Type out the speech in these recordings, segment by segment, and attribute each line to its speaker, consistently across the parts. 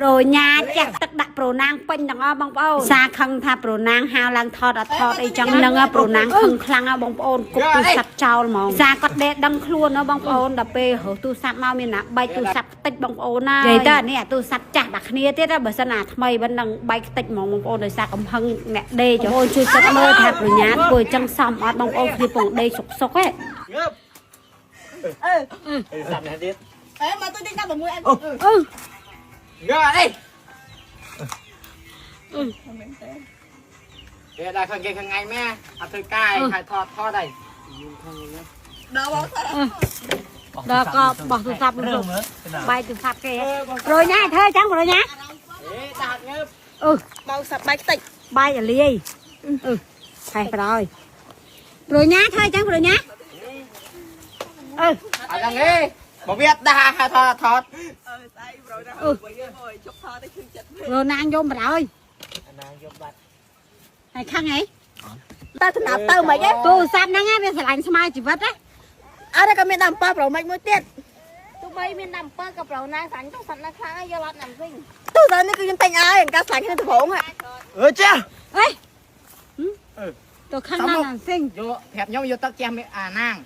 Speaker 1: ប្រូញ៉ាចាក់ទឹកដាក់ប្រូណាងពេញទាំងអស់បងប្អូនសាខឹងថាប្រូណាងហាវឡើងថតអត់ថតអីចឹងហ្នឹងប្រូណាងខឹងខ្លាំងហ៎បងប្អូនគប់ទូរស័ព្ទចោលហ្មងសាគាត់ដេកដឹងខ្លួនហ៎បងប្អូនដល់ពេលរើសទូរស័ព្ទមកមានណាបែកទូរស័ព្ទខ្ទេចបងប្អូនណានិយាយទៅអានេះអាទូរស័ព្ទចាស់ដាក់គ្នាទៀតបើសិនអាថ្មីមិនដឹងបែកខ្ទេចហ្មងបងប្អូនដោយសារកំហឹងអ្នកដេកបងប្អូនជួយគិតមើលថាប្រូញ៉ាធ្វើចឹងសមអត់បងប្អូនគ្នាពងដេកសុកសុកហ៎
Speaker 2: ងើបអឺសាប់នេះទៀត
Speaker 3: អេមកទៅទីដាក់6អី
Speaker 1: អឺ
Speaker 2: ងើបអីគេដល់ខាងគេខាងថ្ងៃម៉ែអត់ធ្វើកាយខែថតថតហើយ
Speaker 3: ដល់បងទៅ
Speaker 1: ដល់ក៏បោះទូរស័ព្ទបែកទូរស័ព្ទគេប្រូញ៉ាធ្វើចឹងប្រូញ៉ា
Speaker 2: អេដាក់ងើប
Speaker 1: អឺ
Speaker 3: បងសាប់បាយខ្ទេច
Speaker 1: បាយអាលាយអឺផេះប្រយប្រូញ៉ាធ្វើអញ្ចឹងប្រូញ៉ាអឺ
Speaker 2: អត់ដឹងទេបើវាដាក់ខែថតថត
Speaker 3: អឺស្អីប្រូណា
Speaker 1: អឺ
Speaker 3: អូយជប់ថតទៅឈឺចិត្ត
Speaker 1: ប្រូណាងយំប្រយ
Speaker 2: ណាងយកបាត់
Speaker 1: ហើយខឹងអី
Speaker 3: តើថ្នាក់ទៅមិនហ៎
Speaker 1: ទូរស័ព្ទហ្នឹងវាស្រឡាញ់ស្មើជីវិតណា
Speaker 3: អត់ក៏មានដាំ7ប្រូមិនមួយទៀត
Speaker 4: ទោះបីមានដាំ7ក៏ប្រណាងសាញ់ទៅសត្វនៅខ្លាំងហើយយកឡត់ណាំវិញ
Speaker 3: ទូទៅនេះគឺខ្ញុំតែងឲ្យការស្លាញ់គ្នាដំបងហ่ะ
Speaker 2: អឺចា
Speaker 1: អេទៅខឹងណាស់ណាសិង
Speaker 2: យកប្រាប់ខ្ញុំយកទឹកជះអាណាង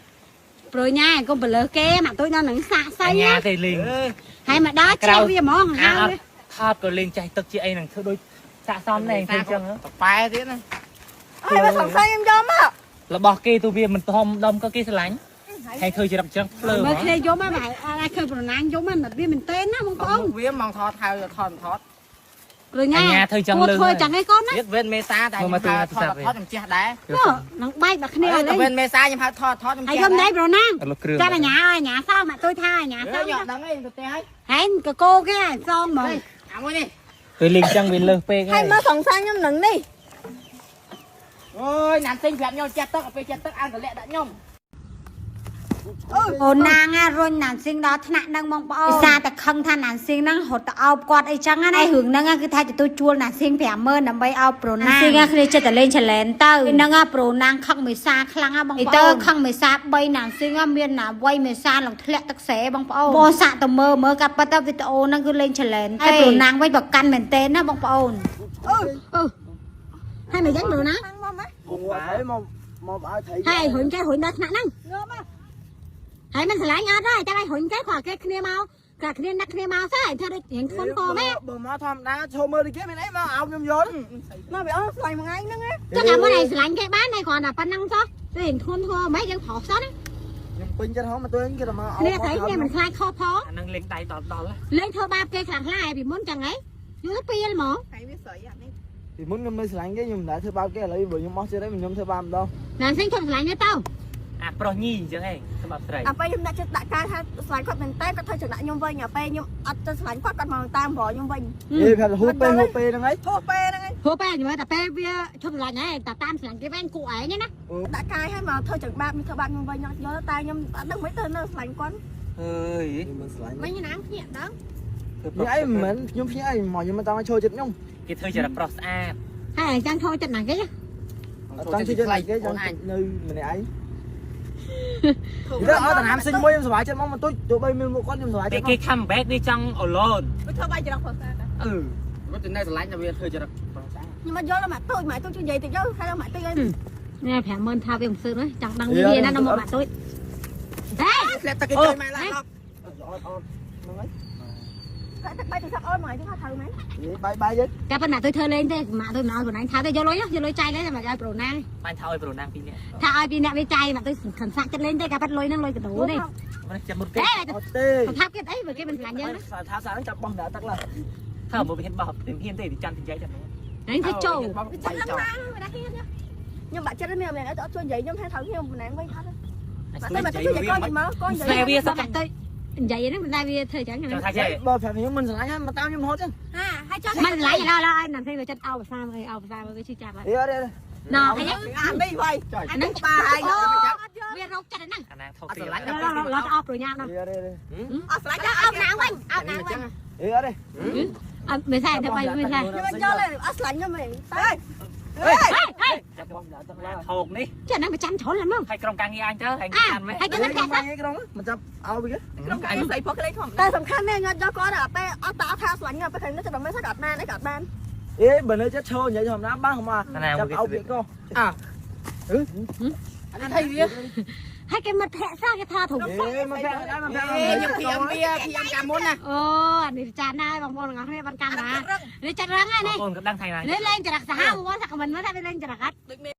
Speaker 1: ប្រូញ៉ាកុំបលើគេមកទួយដល់នឹងសាក់សៃ
Speaker 5: អញ្ញាទេលេង
Speaker 1: ហើយមកដល់ជិះវាហ្មង
Speaker 5: អា
Speaker 1: ហើយ
Speaker 5: អត់ថតក៏លេងចេះទឹកជាអីហ្នឹងធ្វើដូចសាកសមណែធ្វើចឹង
Speaker 2: តប៉ែទៀតណា
Speaker 3: ហើយមកសង្ស័យខ្ញុំយកមក
Speaker 5: របស់គេទៅវាមិនធំដុំក៏គេស្រឡាញ់ហើយធ្វើចរិតចឹងភ្លើ
Speaker 1: មើលគ្នាយំហ្នឹងអាចឃើញប្រណាងយំហ្នឹងវាមែនទេណាបងប្អូន
Speaker 2: វាមកថតហើយថតថត
Speaker 1: ប្រូញ៉ាធ្វើចឹងឯងកូនណា
Speaker 2: ទៀតវេនមេសាតែខ្ញុំថតថតខ្ញុំជះដែរ
Speaker 1: នឹងបែកបាក់គ្នា
Speaker 2: តែ
Speaker 1: លេង
Speaker 2: វេនមេសាខ្ញុំហៅថតថតខ្ញុំ
Speaker 1: ហើយយំដែរប្រូណាង
Speaker 5: លោកគ្រឿង
Speaker 1: ចាំអាញាអាញាសងមកទួយថាអាញាសង
Speaker 2: ខ្ញុំដឹងឯងទៅផ្ទះហើយ
Speaker 1: ហែងកកោគេអាសងហ្មង
Speaker 2: អាមួយនេះ
Speaker 5: ពេលលេងចឹងវាលើសពេក
Speaker 3: ហើយមកសង្ស័យខ្ញុំនឹងនេះ
Speaker 2: អូយណានទិញប្រាប់ខ្ញុំចេះទឹកពេលចេះទឹកអានតលាក់ដាក់ខ្ញុំ
Speaker 1: អូនណាងរុញណានស៊ីងដល់ថ្នាក់ហ្នឹងបងប្អូនពិសាតែខឹងថាណានស៊ីងហ្នឹងរត់ទៅអោបគាត់អីចឹងណារឿងហ្នឹងគឺថាទទួលជួលណានស៊ីង50000ដើម្បីអោបប្រូណាងស៊ីងគ្នាចិត្តតែលេងឆលែនទៅហ្នឹងប្រូណាងខឹងមេសាខ្លាំងបងប្អូនទៅខឹងមេសា3ណានស៊ីងមានណាវ័យមេសាឡើងធ្លាក់ទឹកស្រែបងប្អូនបងសាក់ទៅមើលមើលកាប៉ិតទៅវីដេអូហ្នឹងគឺលេងឆលែនតែប្រូណាងវិញប្រកាន់មែនទេណាបងប្អូនអឺហើយមិនយ៉ាងប្រូណា
Speaker 3: ខាងមកមក
Speaker 6: ហើយមកមកឲ្យថៃ
Speaker 1: ហើយរុញគេរុញដល់ថ្នាក់ហ្នឹង
Speaker 3: ងើបមក
Speaker 1: ហើយមិនស្រឡាញ់អត់ទេចាំឲ្យរុញគេគ្រាន់គេគ្នាមកគ្រាន់គ្នាណាក់គ្នាមកសោះឲ្យធ្វើដូចរៀងធ្ងន់ធមហ៎
Speaker 6: បើមកធម្មតាចូលមើលដូចគេមានអីមកអោបខ្ញុំយក
Speaker 3: មកវាអស់ស្លាញ់មួយថ្ងៃហ្នឹងណា
Speaker 1: ចឹងអាមុនឲ្យស្រឡាញ់គេបានហើយគ្រាន់តែប៉ុណ្្នឹងសោះរៀងធ្ងន់ធមហ៎យើងប្រុសសោះណា
Speaker 6: ខ្ញុំពេញចិត្តហងមកទើគេទៅមកអោប
Speaker 1: គ្នាស្រីគ្នាមិនខ្លាចខុសផង
Speaker 5: អាហ្នឹងលេងដៃដល់ដល់
Speaker 1: លេងធ្វើបាបគេខ្លាំងខ្លាពីមុនចឹងហីយូរទៅពីលហ្មង
Speaker 3: ហើយវាស្រីអានេះ
Speaker 6: ពីមុនខ្ញុំមិនស្រឡាញ់គេខ្ញុំមិនដែលធ្វើបាបគេឥឡូវបើខ្ញុំអស់ចិត្តហើយខ្ញុំធ្វើបាបម្ដង
Speaker 1: ណានសិងឈប់ស្រឡាញ់ទៅទៅ
Speaker 5: អាប្រុសញីអញ្ចឹងឯងសម្រាប់ស្រី
Speaker 3: អាពេលខ្ញុំដាក់ចិត្តដាក់ការថាស្លាញ់គាត់មែនតើគាត់ធ្វើចំណាក់ខ្ញុំវិញអាពេលខ្ញុំអត់ទៅស្លាញ់គាត់គាត់មកតាមប្រខ្ញុំវិញ
Speaker 6: អេប្រាប់ហូបពេលហូបពេលហ្នឹងឯង
Speaker 3: ហូបពេលហ្នឹងឯង
Speaker 1: ហូបពេលមើលតែពេលវាឈប់ស្រឡាញ់ហើយតែតាមស្រឡាញ់គេវិញគក់ឯងណា
Speaker 3: ដាក់កាយឲ្យមកធ្វើចង្បាបធ្វើបាបខ្ញុំវិញអត់យល់តែខ្ញុំអត់ដឹងមិនទៅនៅស្លាញ់គាត់
Speaker 5: អើយ
Speaker 6: ខ្ញុំមិនស្រឡាញ់
Speaker 1: វិញណាមភ្ញាក់ដល់
Speaker 6: នេះអីមិនមែនខ្ញុំភ្ញាក់អីមកខ្ញុំមិនចង់ឲ្យចូលចិត្តខ្ញុំ
Speaker 5: គេធ្វើចរិតប្រុសស្អាត
Speaker 1: ហើយចាំខូចចិត្តណាគេ
Speaker 6: អត់ចង់ចូលចិត្តគេចង់នៅម្នាក់ឯងទៅអត់តាណាមសិញមួយខ្ញុំសុបាយចិត្តមកមកទុយទោះបីមានមុខគាត់ខ្ញុំសុបាយចិត្ត
Speaker 5: ពេលគេ come back វាចង់ alone
Speaker 3: វាធ្វើបាបចរិតប្រសាទ
Speaker 5: អឺ
Speaker 2: វាទៅនៅស្រឡាញ់តែវាធ្វើចរិតប្រុសស្អាត
Speaker 3: ខ្ញុំអត់យល់មកទូចមកទូចជួយនិយាយតិចទៅហើយមកទូចឲ្យ
Speaker 1: នេះ50000ថាវាមិនសឹកចង់ដឹងវាណាដល់មកបាក់ទួយហេ
Speaker 2: ធ្លាក់ទឹកគេជួយម៉ែឡា
Speaker 6: អត់អត់ហ្នឹងហើយ
Speaker 3: គាត់ទឹកបាយទូរស័ព្ទអូនមកទៅថាត្រូវមែន
Speaker 6: បាយបាយទៀត
Speaker 1: តែប៉ុណ្ណាទៅធ្វើលេងទេម៉ាក់ទៅមិនឲ្យខ្លួនឯងថាទេយកលុយយកលុយចាយលេងតែមកឲ្យប្រូណាង
Speaker 5: បាញ់ថាឲ្យប្រុសណាងពីរនាក់
Speaker 1: ថាឲ្យពីអ្នកវាចាយម៉ាក់ទៅខំសាក់ចិត្តលេងទេកាប៉ាត់លុយហ្នឹងលុយកដោនេះ
Speaker 5: នេះចាំមុតគេ
Speaker 1: ទេ
Speaker 6: អត់ទេ
Speaker 1: ថាគេអីបើគេមិនស្រឡាញ់យើងណា
Speaker 6: ថាសារហ្នឹងចាប់បោះដាក់ទឹកឡើយ
Speaker 5: ថាមកវាហ៊ានបោះវាហ៊ានទេចាំនិយាយចាំ
Speaker 1: ហ្នឹងធ្វើចូល
Speaker 3: វាចិត្តហ្នឹងណាវាដាក់ខ្ញុំបាក់ចិត្តមានម្នាក់អត់ជួយនិយាយខ្ញុំថាត្រូវខ្ញុំម្នាក់វិញអត់ទេមកទៅជួយកូនមកកូននិយាយ
Speaker 5: ស្នេហ៍វាស
Speaker 1: ម៉ាក់ទៅនិយាយហ្នឹងមិនដែរវាធ្វើចឹង
Speaker 5: ចាំថាចេះ
Speaker 6: បើប្រាប់ខ្ញុំមិនស្រឡាញ់ហើយមកតាមខ្ញុំរហូតចឹង
Speaker 3: ហាហើយចុះ
Speaker 1: មិនស្រឡាញ់ឡើយឡើយណាំផ្សេងវាចិត្តអោភាសាមកអោភាសាមកវាឈឺចាប់ហើយ
Speaker 6: អីអត់ទេ
Speaker 1: ណ៎អី
Speaker 3: អានេះໄວ
Speaker 1: អាហ្នឹង
Speaker 3: បាហើយ
Speaker 1: វារោគចិត្តហ្នឹង
Speaker 5: អាណាងថោក
Speaker 2: អត់
Speaker 5: ទៀត
Speaker 2: ស្រឡាញ់តែ
Speaker 1: ឡឡអោប្រញាប់
Speaker 6: អីអត់ទេ
Speaker 3: អត់ស្លាញ់
Speaker 1: អោណាងវិញអោណាងវិញ
Speaker 6: អីអត់ទេ
Speaker 1: អត់មិនស្អែកទៅបាយមិនស្អែក
Speaker 3: ខ្ញុំអត់យល់ទេអត់ស្លាញ់ខ្ញុំទេតែ
Speaker 1: ហេ
Speaker 6: ចាប់បោះដាក់ទឹកឡើយ
Speaker 5: ថោកនេះ
Speaker 1: ចាហ្នឹងប្រចាំជ្រុលហ្មង
Speaker 5: ហើយក្រុមការងារអញទៅហើយ
Speaker 1: អា
Speaker 5: កាន់មែន
Speaker 1: ហើយគេមិនកាត់
Speaker 6: គេក្រុមមកចាប់ឲ្យវិញ
Speaker 3: ក្រុមការស្រីប្រុសគេលេងធម្មតាតែសំខាន់នេះញ៉ាំយកគាត់ដល់ពេលអត់តអត់ថាស្លាញ់ពេលខាងនេះចិត្តដល់មិនស្អីក៏អត់បានអីក៏អត់បាន
Speaker 6: អេបើនៅចិត្តឈរនិយាយធម្មតាបានមកចាប់ឲ្យវាកោ
Speaker 2: អានេះថៃវា
Speaker 1: ហើយគេមិត្តភក្តិសោះគេថាធំ
Speaker 6: អេមកពាក់ដែរមកពាក់
Speaker 2: អេខ្ញុំភៀមវាភៀមកាលមុនណា
Speaker 1: អូអានេះចាណាបងប្អូនទាំងអស់គ្នាបានកាមេរ៉ានេះចាត់រឹងហើយនេះ
Speaker 5: បងប្អូនក៏ដឹងថ្ងៃណា
Speaker 1: នេះលេងចរិតសាហាវបងប្អូនថាខមមិនមើលថាវាលេងចរិតអត់
Speaker 3: ដូចមេ